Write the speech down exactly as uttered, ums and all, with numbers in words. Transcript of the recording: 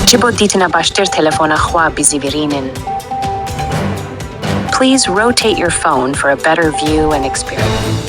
Ji bo dîtina baştir telefona xwe bizîvirînin. Please rotate your phone for a better view and experience.